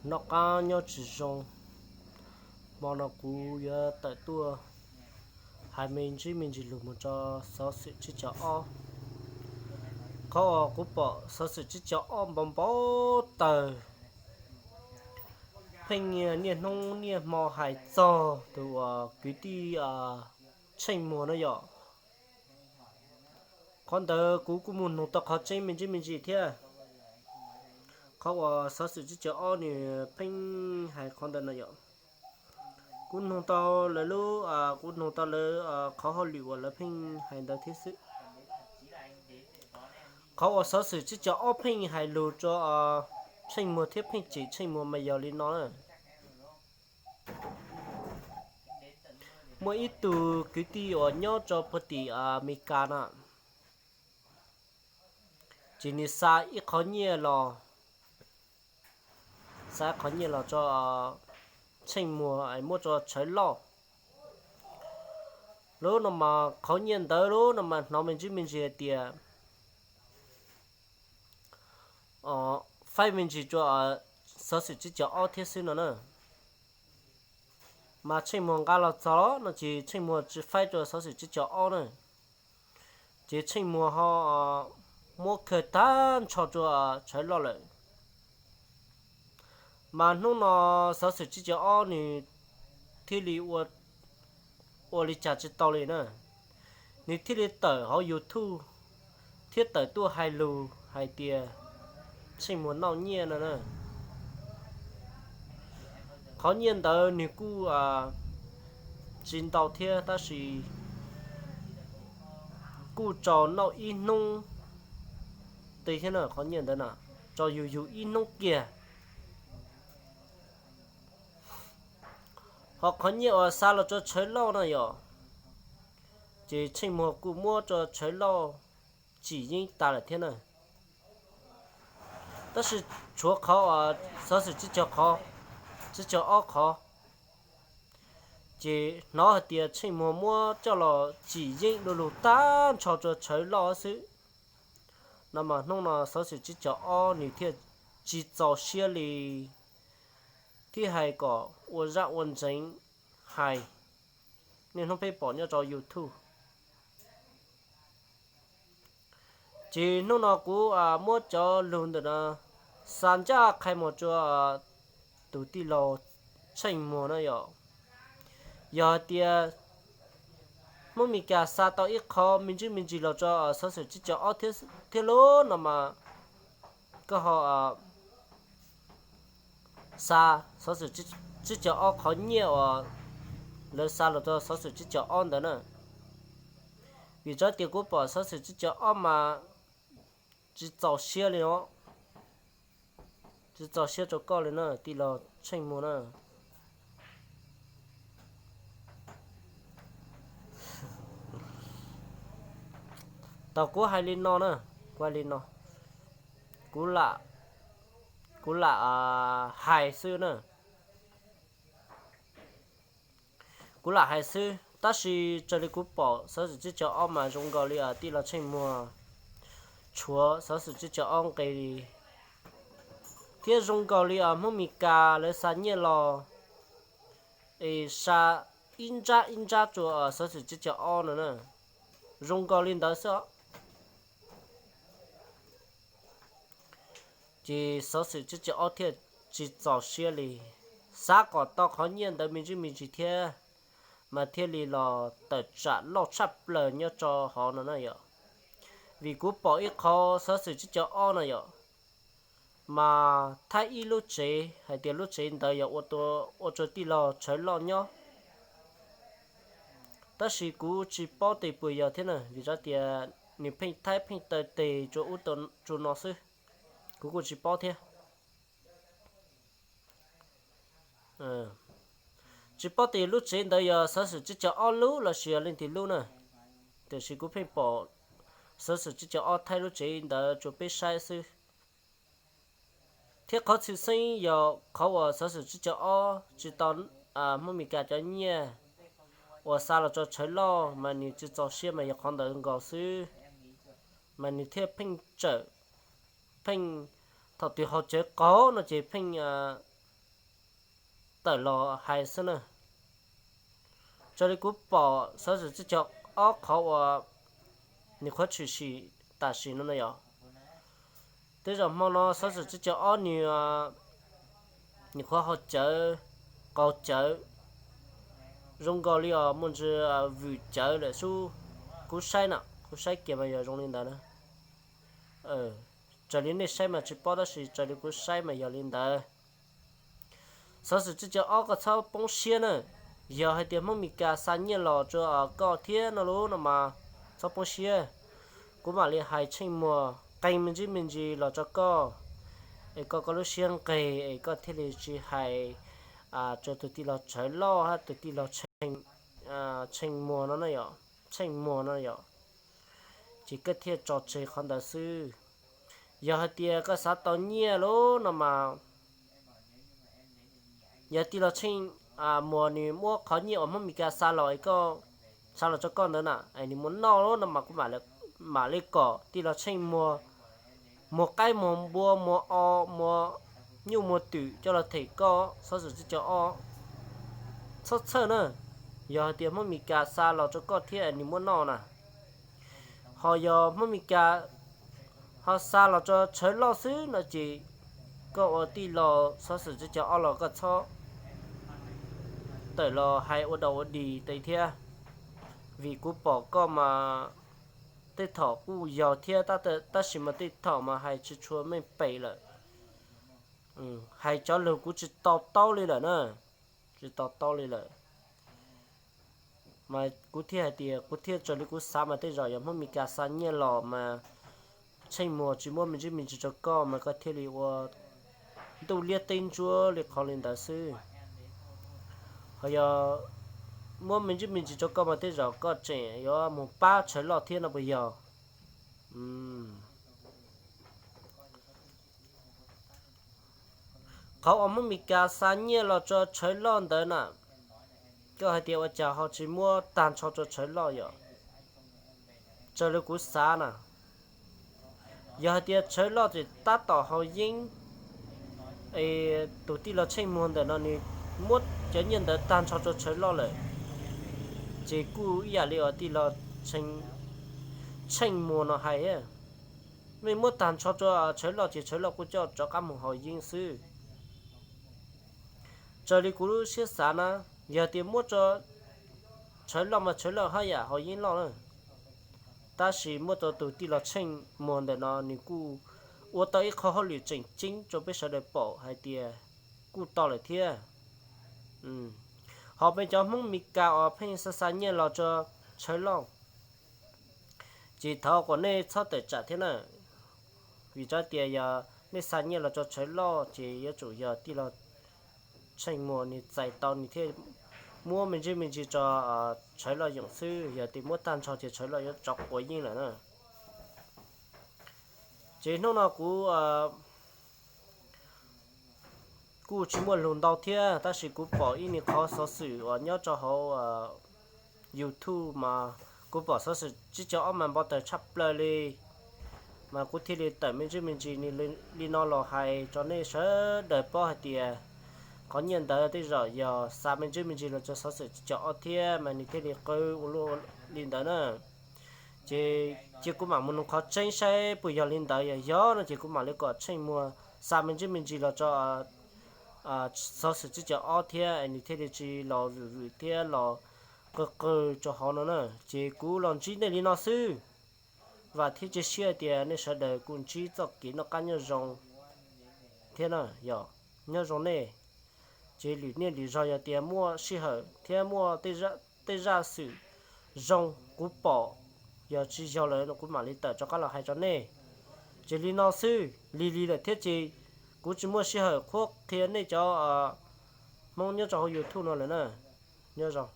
Noj qab nyob tsis zoo, hmo no kuv yuav tawm tuaj hais me ntsis me ntsis lus mus rau xov xwm tsib caug ob. Qhov uas kuv pom xov xwm tsib caug ob npau npau taws, pheej niaj hnub niaj hmo hais txog tus uas kwv tij Tsheej Muag no yom. Qhov ntawd kuv kuj mus nug tau qhov tseeb me ntsis me ntsis thiab. Qhov uas xov xwm tsib caug ob nws pheej hais qhov ntawd no yom, kuv nug tau lawv lub, kuv nug tau lawv qhov hauj lwm uas lawv pheej hais ntawd thiab xwb. Qhov uas xov xwm tsib caug ob pheej hais lus rau Tsheej Muag thiab pheej cem Tsheej Muag mas yog li no na. Muaj ib tug kwv tij uas nyob rau puag tim Amelikas no, ces nws xa ib qhov nyiaj los, xa ib qhov nyiaj los rau Tsheej Muag muab rau Tshawv Lauj. Lub no mas qhov nyiaj ntawd lub no mas hnov me ntsis me ntsis hais tias faib me ntsis rau xov xwm tsib caug ob thiab xwb no na. Mas Tsheej Muag nqa los txog no ces Tsheej Muag tsis faib rau xov xwm tsib caug ob na, ces Tsheej Muag ho muab khaws tag nrho rau Tshawv Lauj lawm. Mas hnub no xov xwm tsib caug ob nws thiaj li ua li cas tsis tau li na, nws thiaj li tawm hauv YouTube thiab tawm tuaj hais lus hais tias Tsheej Muag nauj nyiaj no na. Qhov nyiaj ntawd nws kuj tsis ntau thiab tab sis kuj tau nauj ib hnub, tej thiab na qhov nyiaj ntawd na, tau yus yus ib hnub kiag. Ho qhov nyiaj uas xa los rau Tshawv Lauj no yom, ces Tsheej Muag kuj muab rau Tshawv Lauj tsim yeeb tas lawm thiab na. Tab sis tshuav qhov uas xov xwm tsib caug qhov, tsib caug ob qhov, ces hnov hais tias Tsheej Muag muab coj los tsim yeeb du lug tag nrho rau Tshawv Lauj xwb. No mas hnub no xov xwm tsib caug ob nws thiaj tsis txaus siab li, thiaj hais kom ua zaj ua ntseev hais, niaj hnub peb pom nyob rau YouTube. Ces hnub no kuv muab cov lus ntawm no xa ncaj qha mus rau tus tij laug Tsheej Muag no yom. Yog hais tias Hmoob Mes Kas xa tau ib qho me ntsis me ntsis los rau xov xwm tsib caug ob thiab lub no mas koj ho xa xov xwm tsib caug ob qhov nyiaj uas lawv xa los rau xov xwm tsib caug ob ntawd na. Vim tsob tias kuv pom xov xwm tsib caug ob mas tsis txaus siab li os, tsis txaus siab rau koj li na tij laug Tsheej Muag na. Tau kuv hais li no na, kuv hais li no, kuv lam, kuv lam hais xwb na. Kuv lam hais xwb tab sis raws li kuv pom xov xwm tsib caug ob mas zoo nkaus li tij laug Tsheej Muag tshuav xov xwm tsib caug ob nqi li, thiab zoo nkaus li Hmoob Mes Kas lawv xa nyiaj los es xa ib nrab ib nrab rau xov xwm tsib caug ob no na. Zoo nkaus li ntawd xwb os. Ces xov xwm tsib caug ob thiaj tsis txaus siab li, xav kom tau qhov nyiaj ntawd me ntsis me ntsis thiab, mas thiaj li los tawm tsam loj tshaj plaws nyob rau hauv no na yom. Vim kuv pom ib qho xov xwm tsib caug ob no yom, mas thaij ib lub tsev hais tias lub tsev ntawd yog ua rau tij laug Tshawv Lauj nyob, tab sis kuv tsis paub tias puas yog thiab na, vim tias nws pheej thaij pheej taw tes rau ub rau no xwb, kuv kuj tsis paub thiab. Tsis paub tias lub tsev ntawd yog xov xwm tsib caug ob lub los sis yog leej twg lub na, tiam sis kuv pheej pom xov xwm tsib caug ob thaij lub tsev ntawd rau peb saib xwb. Thiab qhov tshwj xeeb yog qhov uas xov xwm tsib caug ob tsis tau Hmoob Mes Kas cov nyiaj uas xa los rau Tshawv Lauj mas nws tsis txaus siab mas yog qhov ntawd nkaus xwb, mas nws thiaj pheej tsawm, pheej thaum twg haus cawv qaug no ces pheej tawm los hais xwb na. Raws li kuv pom xov xwm tsib caug ob qhov uas nws qhuav tshwm sim tam sim no na yom, tej zaum hmo no xov xwm tsib caug ob nws, nws qhuav ho cawv, qaug cawv zoo nkaus li os muaj ntsis vwm cawv lawm xwb. Kuv saib na, kuv saib kiag mas yog zoo li ntawd na. Raws li nej saib mas tsis paub tab sis raws li kuv saib mas yog li ntawd. Xov xwm tsib caug ob koj txhob poob siab na. Yog hais tias Hmoob Mes Kas xa nyiaj los rau koj thiab no lub no mas txhob poob siab. Kuv mam li hais Tsheej Muas qee me ntsis me ntsis los rau koj, es koj koj lub siab nqig es koj thiaj li tsis hais rau tus tij laug Tshawv Lauj hab tus tij laug Tsheej Muas no na yom, Tsheej Muas no yom. Ces koj thiaj tso tseg qhov ntawd xwb. Yog hais tias koj xav tau nyiaj lub no mas, yog tij laug Tsheej Muas nws muab qhov nyiaj uas Hmoob Mes Kas xa los, xa los rau koj ntawd na es nws muab noj lub no mas kuv mam li kom tij laug Tsheej Muas, muag qaib muag npua muag o, muag nyuj muag twm coj los them koj xov xwm tsib caug ob. Txhob txhawj na, yog hais tias Hmoob Mes Kas xa los rau koj thiab nws muab noj na, ho yog Hmoob Mes Kas ho xa los rau Tshawv Lauj xwb no ces koj ua tij laug xov xwm tsib caug ob los koj txhob tawm los hais ua dog ua dig tej thiab, vim kuv pom koj mas tej thaum kuj yog thiab, tab sis mas tej thaum mas hais tsis tshua meej pem lawm. Hais cov lus kuv tsis to taub li lawm na, tsis to taub li lawm. Mas kuv thiaj hais tias kuv thiaj raws li kuv xav mas tej zaum yog Hmoob Mes Kas xa nyiaj los mas Tsheej Muas tsis muab me ntsis me ntsis rau koj mas koj thiaj li ua ntuj liab teb ntsuab li qhov li ntawd xwb. Ho yog muab me ntsis me ntsis rau koj mas tej zaum koj tseem yuav mus pab Tshawv Lauj thiab no puas yog? Qhov uas Hmoob Mes Kas xa nyiaj los rau Tshawv Lauj ntawd na, koj hais tias ua cas ho tsis muab tag nrho rau Tshawv Lauj yom? Raws li kuv xav na, yog hais tias Tshawv Lauj ces tab tom haus yeeb, es tus tij laug Tsheej Muas ntawm no nws muab cov nyiaj ntawd tag nrho rau Tshawv Lauj lawm, ces kuj ib yam li uas tij laug Tsheej Muas no hais, mej muab tag nrho rau Tshawv Lauj ces Tshawv Lauj kuj coj rov qab mus haus yeeb xwb. Raws li kuv lub siab xav na, yog tias muab rau Tshawv Lauj mas Tshawv Lauj haj yam haus yeeb loj na. Tab sis muab rau tus tij laug Tsheej Muas ntawm no nws kuj ua tau ib qho hauj lwm tseem ceeb rau peb sawv daws pom hais tias kuj tau lawm thiab. Ho peb cov Hmoob Mes Kas uas pheej xa xa nyiaj los rau Tshawv Lauj, ces thov kom nej txhob tawm tsam thiab na. Vim rau tias yog nej xa nyiaj los rau Tshawv Lauj ces yuav tsum yog tij laug Tsheej Muas nws txais tau nws thiaj muab me ntsis me ntsis rau Tshawv Lauj yoom xwb, yog tias muab tag nrho ces Tshawv Lauj yuav tsov quav yeej lawm na. Ces hnub no kuv kuj tsis muaj lus ntau thiab, tab sis kuv pom ib nws qhov xov xwm uas nyob rau hauv YouTube mas kuv pom xov xwm tsib caug ob mas npau taws tshaj plaws li, mas kuv thiaj li tawm me ntsis me ntsis li no los hais rau nej sawv daws paub hais tias qhov nyiaj ntawd tej zaum yog xa me ntsis me ntsis los rau xov xwm tsib caug ob thiab mas nws thiaj li qw ua luaj li ntawd na. Ces cia kuv mam mus nug qhov tseeb saib puas yog li ntawd, yog yog no ces kuv mam li kom Tsheej Muas xa me ntsis me ntsis los rau xov xwm tsib caug ob thiab nws thiaj li tsis los vwm vwm thiab los qw qw rau hauv no na. Ces kuv los ntsib nej li no xwb, vam thiab cia siab tias nej sawv daws kuj ntsib txoj kev noj qab nyob zoo thiab na, yog nyob zoo nej. Ces lwm niaj lwm zaug yog tias muaj sij hawm thiab muaj tej zaj xwm zoo kuv pom, yog tsis yog lawm no kuv mam li tawm rov qab los hais rau nej. Ces li no xwb, lig lig lawm thiab ces kuv tsis muaj sij hawm qhuab qhia nej cov Hmoob nyob rau hauv YouTube no lawm na. Nyob zoo.